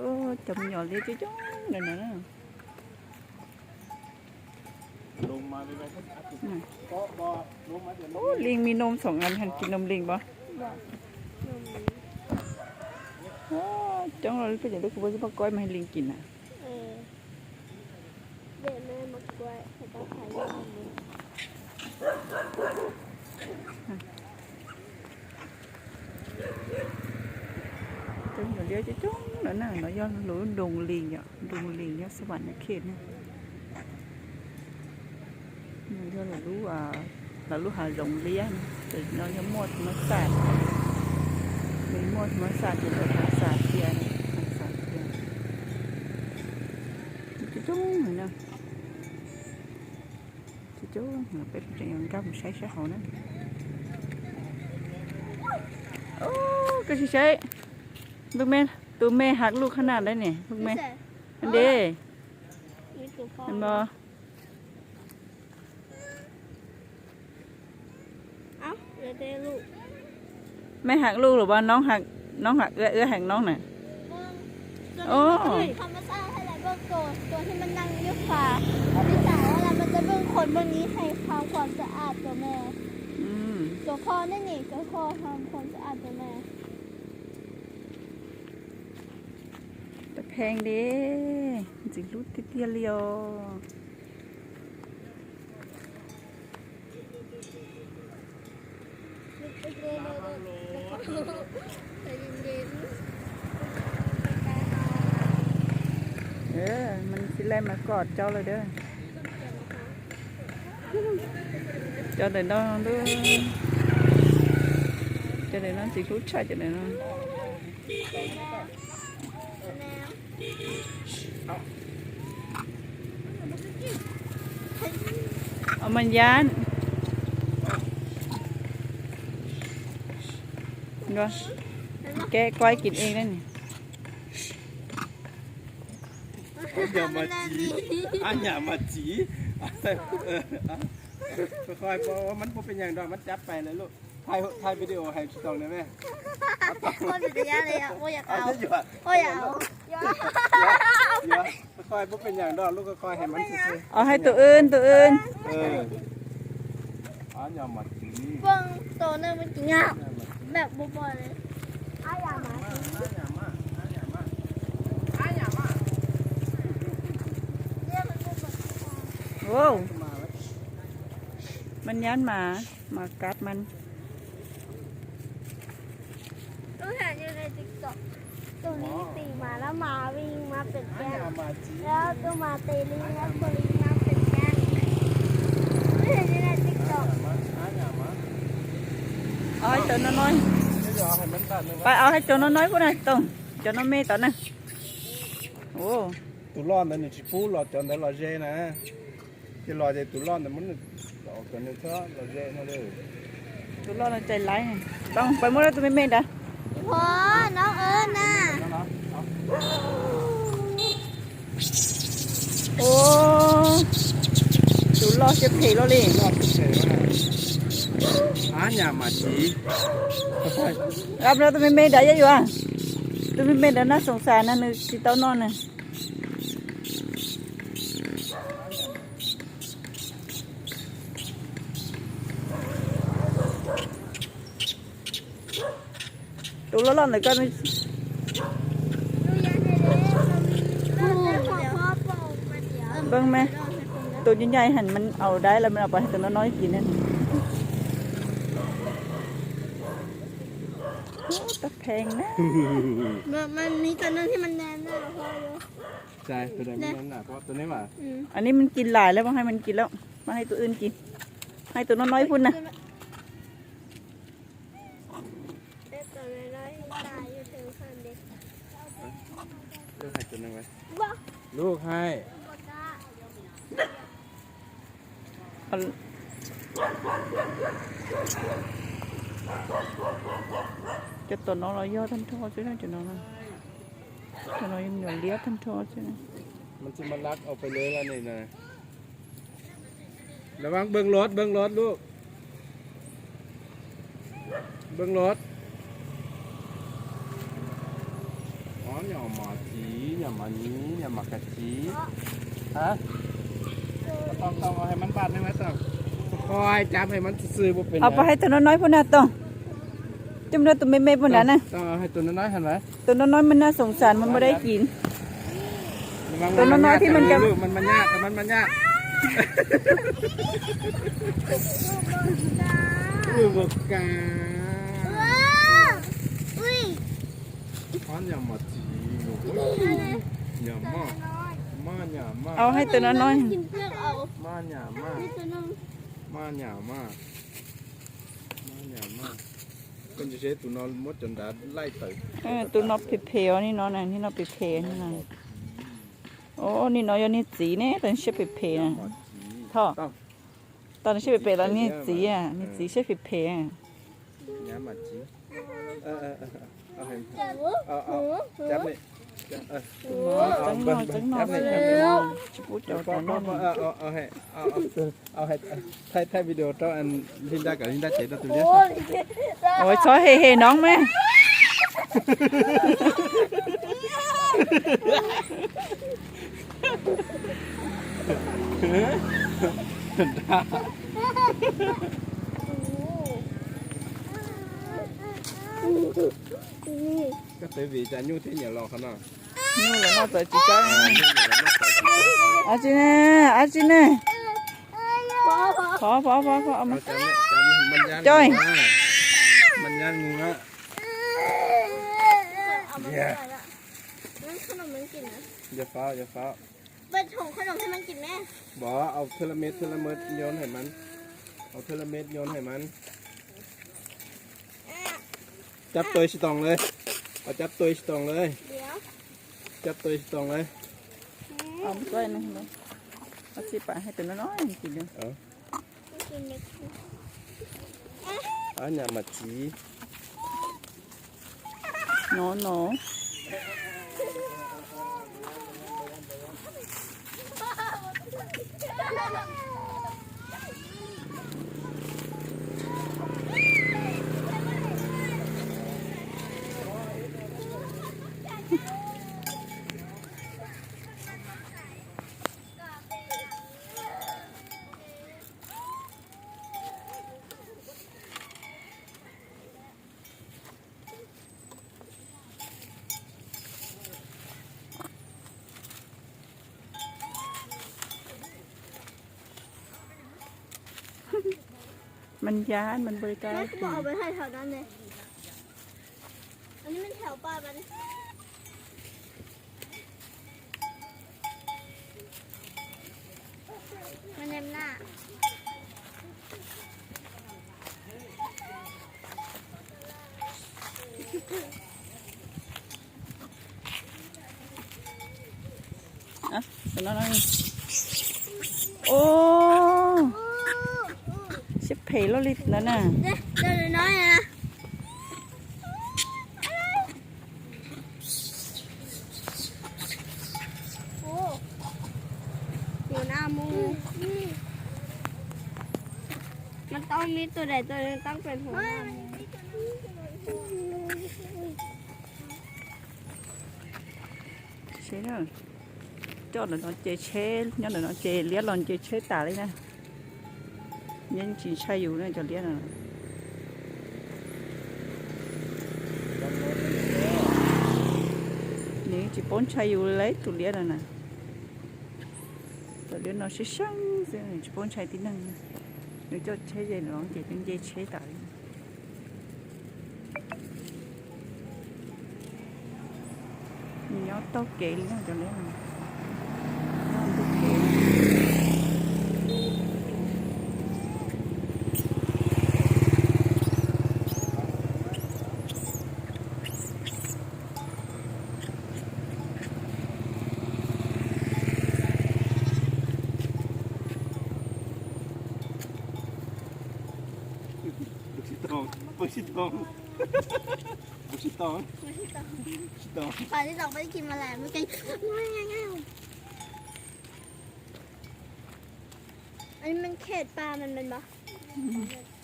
ໂອ້ ຈຳຫຍໍ້ເລຍ ຈ້ອງໆ ນັ້ນນະ. ລົງມາເລີຍ ເກາະບໍ່ ລົງມາດຽວ. ໂອ້ ລິງມີນົມສອງອັນ ຫັ້ນກິນນົມລິງບໍ່? ບໍ່ ນົມລິງ. ໂອ້ ຈ້ອງເລາເປັນຫຍັງລູກ ຄືບໍ່ຊື້ໝາກກ້ອຍມາໃຫ້ລິງກິນນະ? ເອີ ແບບແມ່ໝາກກ້ອຍ ເຂົາເຈົ້າຂາຍຢູ່ຫັ້ນເດ້. ເຈົ້າດຽວຈະຈົ່ງແລ້ວນະ ເນາະ ຍ້ອນໂລດົງລີເນາະ ດົງລີເນາະ ສະຫວັນນະເຂດເນາະ ຍ້ອນໂລ ອ່າ ລາວລູກຫາລົງລຽນ ເປັນເນາະ ຍ້ອນມົດທຳມະຊາດ ມີມົດທຳມະຊາດ ເປັນໂລທາງສາທຽນ ທາງສາທຽນ ຈະຈົ່ງເນາະ. ໂອ້ ກໍຊິໃຊ້ ເບິ່ງແມ່ ໂຕແມ່ຮັກລູກຂະໜາດໃດນີ້ ເບິ່ງແມ່ ອັນເດ້ ເຫັນບໍ່? ເອົ້າ ແລ້ວແຕ່ລູກ ແມ່ຮັກລູກ ຫຼືວ່ານ້ອງຮັກ ນ້ອງຮັກເອື້ອຍ ເອື້ອຍຮັກນ້ອງນະ? ໂອ້ ທຳມະຊາດຫັ້ນແຫຼະ ເບິ່ງໂຕ ໂຕທີ່ມັນນັ່ງຢູ່ຂວາ ທີ່ສາວຫັ້ນແຫຼະ ມັນຈະເບິ່ງຄົນເບິ່ງນີ້ ໃຫ້ທຳຄວາມສະອາດໂຕແມ່. ອືມ ໂຕພໍ່ນີ້ນີ້ ໂຕພໍ່ທຳຄວາມສະອາດໂຕແມ່. ຕາແພງເດ້ ຈິງລຸດຕິດຕຽລຽວ. ເອີ ມັນຊິແລ່ນມາກອດເຈົ້າແລ້ວເດີ ເຈົ້າໄດ້ນອນເດີ ເຈົ້າໄດ້ນອນ ຊິລຸດໃສ່ເຈົ້າໄດ້ນອນ. ເອົາ ມັນຢ້ານ ເຫັນບໍ່? ແກະກ້ອຍກິນເອງໄດ້ນີ້. ອາຍາມາຈີ ອາຍາມາຈີ ເອີ ຄ່ອຍໆ ບໍ່ ມັນບໍ່ເປັນຫຍັງດອກ ມັນຈັບໄປແລ້ວລູກ. ຖ່າຍ ຖ່າຍວິດີໂອໃຫ້ຕ້ອງໄດ້ແມ່. ບໍ່ຢາກເອົາ ບໍ່ຢາກເອົາ. ຄ່ອຍ ບໍ່ເປັນຫຍັງດອກລູກ ຄ່ອຍໃຫ້ມັນຊື່ໆ. ເອົາໃຫ້ໂຕອື່ນ ໂຕອື່ນ. ເອີ ອາຍາມາຈີ ເບິ່ງໂຕໜຶ່ງມັນກິນຫຍ້າແບບບໍ່ບໍ່ເລີຍ. ອາຍາມາຈີ ອາຍາມາ ອາຍາມາ ອາຍາມາ. ໂອ້ ມັນຢ້ານໝາ. ໝາກັດມັນ. ລູກເຫັນຢູ່ໃນຕິກຕັອກ ໂຕນີ້ຕີໝາ ແລ້ວໝາວິ່ງມາເປັນແກ້ງ ແລ້ວໂຕໝາຕີລິງ ແລ້ວໂຕລິງມາເປັນແກ້ງ. ລູກເຫັນຢູ່ໃນຕິກຕັອກ. ເອົາໃຫ້ໂຕນ້ອຍໆ ໄປເອົາໃຫ້ໂຕນ້ອຍໆພຸ້ນນະ ໂຕ ໂຕນ້ອຍແມ່ຕອນນັ້ນ. ໂອ້ ໂຕລ້ອນນັ້ນຊິປູ້ ລໍຈອນໄດ້ລໍເຈນະ. ຈະລໍໃຈຕູລ້ອນນະ ມັນອອກຕົວນີ້ເທາະ ລໍແຍກມາເດີ. ຕູລ້ອນໃຈຫຼາຍ ຕ້ອງໄປໝົດແລ້ວ ຕູແມ່ນໆດາ. ພໍ່ ນ້ອງເອີ້ນນະ. ໂອ້ ຕູລໍເຈັບເພໂລເລ. ອາຍາມາຈີ ຮັບແລ້ວ ຕູແມ່ນໆດາ ຢ່າຢູ່ອະ. ຕູແມ່ນໆດາ ໜ້າສົງສານນະ ນຶກຊິເຕົ້ານອນນະ. ຕູລ້ອນໆ ເລີຍກ່ອນ. ເບິ່ງແມ່ ໂຕໃຫຍ່ໆ ຫັ້ນ ມັນເອົາໄດ້ແລ້ວ ມັນເອົາໄປໃຫ້ໂຕນ້ອຍໆກິນຫັ້ນ. ໂອ້ ຕາແພງນະ. ມັນ ມັນມີໂຕໜຶ່ງທີ່ມັນແໜ້ນໜາພໍຢູ່. ໃຊ່ ໂຕໃດມັນແໜ້ນໜາພໍ ໂຕນີ້ຫວາ? ອືມ ອັນນີ້ມັນກິນຫຼາຍແລ້ວ ບໍ່ໃຫ້ມັນກິນແລ້ວ ມາໃຫ້ໂຕອື່ນກິນ ໃຫ້ໂຕນ້ອຍໆພຸ້ນນະ. ເອີ ໂຕນ້ອຍໆຕາຍຢູ່ເທິງຫັ້ນເດ້. ລູກໃຫ້ໂຕໜຶ່ງໄວ້ ລູກໃຫ້ ບໍ່ກ້າ. ຈະຕົວນ້ອງລະຍໍ້ທັນທໍ້ຊິນະ ຈະນ້ອງນະ. ໂຕນ້ອຍຍັງເຫຼືອລ້ຽວທັນທໍ້ຊິນະ. ມັນຊິມາລັກເອົາໄປເລີຍລະນີ້ນະ. ລະວັງເບິ່ງລົດ ເບິ່ງລົດລູກ ເບິ່ງລົດ. ອໍ ຫຍໍ້ໝໍຈີ ອັນນີ້ຫຍ້າໝາກກະຈິ ຮະ ຕ້ອງ ຕ້ອງເອົາໃຫ້ມັນບາດໜຶ່ງນະ ຕ້ອງ ຄ່ອຍຈັບໃຫ້ມັນຊື່ໆ ບໍ່ເປັນຫຍັງ ເອົາໄປໃຫ້ໂຕນ້ອຍໆພຸ້ນນະ ຕ້ອງ ຈຸ້ມເດີ ໂຕແມ່ໆພຸ້ນນະ ຕ້ອງ ຕ້ອງເອົາໃຫ້ໂຕນ້ອຍໆຫັ້ນຫວາ ໂຕນ້ອຍໆມັນໜ້າສົງສານ ມັນບໍ່ໄດ້ກິນ ລະວັງ ໂຕນ້ອຍໆທີ່ມັນກະ ມັນມາຍາກ ມັນມາຍາກ ເອີ ບໍ່ກ້າ ວ້າວ ອຸ້ຍ ອ້ອນຫຍ້າໝາກຈິ ຫຍ້າມາ ມາຫຍ້າມາ ເອົາໃຫ້ໂຕນ້ອຍໆ ກິນເຜືອກເອົາ ມາຫຍ້າມາ ນີ້ໂຕໜຶ່ງ ມາຫຍ້າມາ ມາຫຍ້າມາ ເພິ່ນຈະເຮັດໂຕນ້ອຍໝົດຈົນດາໄລ່ໄປ ເອີ ໂຕນ້ອຍເຜໆ ນີ້ເນາະ ນີ້ເນາະ ເຜໆ ນີ້ນະ ໂອ້ ນີ້ເນາະ ຢ່ານີ້ຈີແນ່ ຕອນເຊເຜໆ ນະ ທ້ອ ຕອນນີ້ຊິໄປເປັນແລ້ວ ນີ້ຈີອ່ະ ນີ້ຈີໃຊ້ເພໆ ຍາມມາຈີ ເອີໆ ເອົາໃຫ້ ເອົາ ເອົາ ຈັບນີ້ ເອີ ໂອ້ ຈັກໜ້ອຍ ຈັກໜ້ອຍ ຊິປູເຈົ້າຕານ້ອຍ ເອົາ ເອົາໃຫ້ ເອົາ ເອົາໃຫ້ ຖ່າຍ ຖ່າຍວິດີໂອຕໍ່ ອັນລິນດາກັບລິນດາເຈັບຕົວເລຍ ໂອ້ຍ ຊ່ອຍເຮໆນ້ອງແມ່. ກະເຕຍຫວີຈະຍູ້ທີ່ຫຍັງຫຼອກຂະໜາດ ຍູ້ແລ້ວເນາະ ເຕີຍຈິຈ້າ ອາຈິແນ່ ອາຈິແນ່ ພໍ ພໍ ພໍ ພໍ ເອົາມາ ຈ້ອຍ ມັນຢ້ານງູນະ ເອົາມາ ເອົາມາ ເອົາມາ ມັນຂະໜົມມັນກິນນະ ຢ່າຟ້າວ ຢ່າຟ້າວ ເປີດຖົງຂະໜົມໃຫ້ມັນກິນແມ້ ບໍ່ ເອົາເທື່ອລະເມັດ ເທື່ອລະເມັດໂຍນໃຫ້ມັນ ເອົາເທື່ອລະເມັດໂຍນໃຫ້ມັນ ຈັບໂຕຍສະຕອງເລີຍ ເອົາຈັບໂຕຍສະຕອງເລີຍ ດຽວ ຈັບໂຕຍສະຕອງເລີຍ ເອົາມາຊ່ອຍໜຶ່ງ ເອົາຊິປາໃຫ້ໂຕນ້ອຍໆກິນເດີ ເອົາ ກິນເລັກ ອາ ຍາມາຈີ ໂນໂນ ມັນຢ້ານ ມັນບໍ່ໄດ້ກ້າ ແມ່ຄືບໍ່ເອົາໄປໃຫ້ແຖວນັ້ນເດ ອັນນີ້ມັນແຖວປ່າມັນ ມາແນມໜ້າ ອ່ະ ຕົວນ້ອຍໆ ໂອ້ ຊິເພໂລລິດແລ້ວນະ ເດ້ ຕົວນ້ອຍໆນະ. ໂອ້ ຫົວໜ້າໝູ່ ອືມ ມັນຕ້ອງມີຕົວໃດຕົວໜຶ່ງຕ້ອງເປັນຫົວໜ້າໝູ່ ເຊເດີ ຈອດແລ້ວເນາະ ເຈເຊ ຍ້ອນແລ້ວເນາະ ເຈລຽດລອນ ເຈເຊຕາເລີຍນະ. ຍັງຊິໃຊ້ຢູ່ນະ ເຈົ້າຫຼຽນນະ ນີ້ຊິປົນໃຊ້ຢູ່ເລີຍ ເຈົ້າຫຼຽນນະ ເຈົ້າຫຼຽນນະຊິຊ່າງຊິປົນໃຊ້ທີໜຶ່ງ ນີ້ເຈົ້າໃຊ້ໃຫຍ່ນ້ອງເຈ ເປັນເຈໃຊ້ຕາຍ. ຍອດເຕົ້າເກລີ້ນະ ຈະເລີຍນະ ຍອດເຕົ້າເກ. ລູກສີທອງ ເບິ່ງສີທອງ ເບິ່ງສີຕອງ ເບິ່ງສີຕອງ ສີຕອງ ປາສີຕອງໄປກິນມາແລ້ວ ເມື່ອກີ້ ອັນນີ້ມັນເຂດປ່າມັນແມ່ນບໍ່? ອືມ.